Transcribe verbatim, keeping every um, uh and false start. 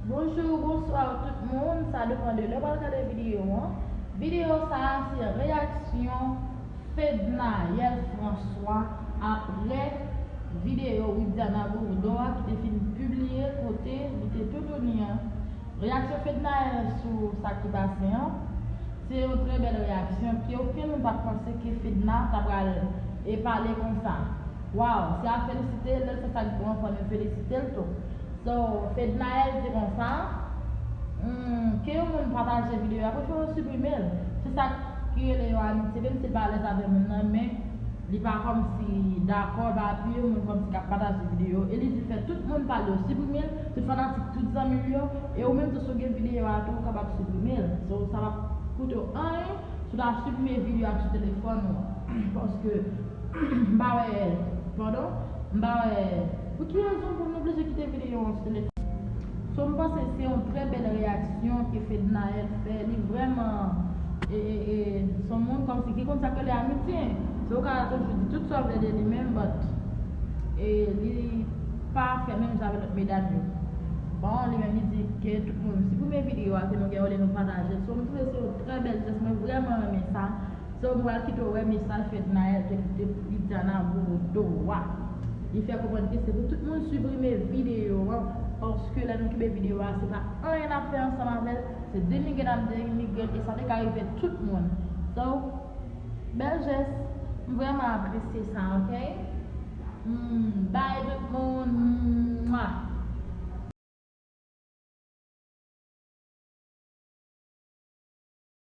Bonjou, bonswa tout moun, sa depann de lè w pral gade videyo an. Videyo sa a se reyaksyon Fednaelle François apre videyo Widiana Bourdon an ki te fin pibliye kote li te toutouni an. Reyaksyon Fednaelle sou sa ki pase an, se yon trè bèl reyaksyon ke okenn moun pa t panse ke Fedna ta pral e pale konsa. Waw, se a felisite, lè l fè sa k bon an, fò nou felisite l tou. So, Fednaelle di konsa, hmm, ke yon moun pataje videyo a, prefere w siprime l. Se sa ki rele yon amitye, menm si l pa alèz avè moun nan, men li pa kòmsi dakò, pa apiye moun kòmsi k ap pataje videyo. E li di fè tout moun pale yo siprime l, tout fanatik, tout zanmi l yo, e ou menm tou si w gen videyo a tou, ou kapab siprime l. So, sa p ap koute w anyen si w ta siprime videyo a sou telefòn ou an. Paske, m pa wè, padon, m pa wè pou ki rezon pou nou oblije kite videyo an sou telefòn. So, m panse se yon trè bèl reyaksyon ke Fednaelle fè. Li vrèman, e, e, e, se yon moun kòmsi ki konn sa k rele amitye. So, ou ka toujou di tout sa w vle de li menm, but, e, li pa fè menm jan avèk lòt medam yo. Bon, li menm li di ke tout moun siprime videyo a, ke nou gen olye nou pataje l. So, m twouve se yon trè bèl jès, mwen vrèman renmen sa. So, m pral kite w wè mesaj Fednaelle te kite Widiana Bourdon a. Li fè konprann ke se pou tout moun siprime videyo an, paske lè nou kenbe videyo a, se pa anyen n ap fè ansanm avè l, se denigre n ap denigre l, e sa te ka rive tout moun. So, bèl jès, m vrèman apresye sa, ok? Hmm, bye tout moun. Mwa.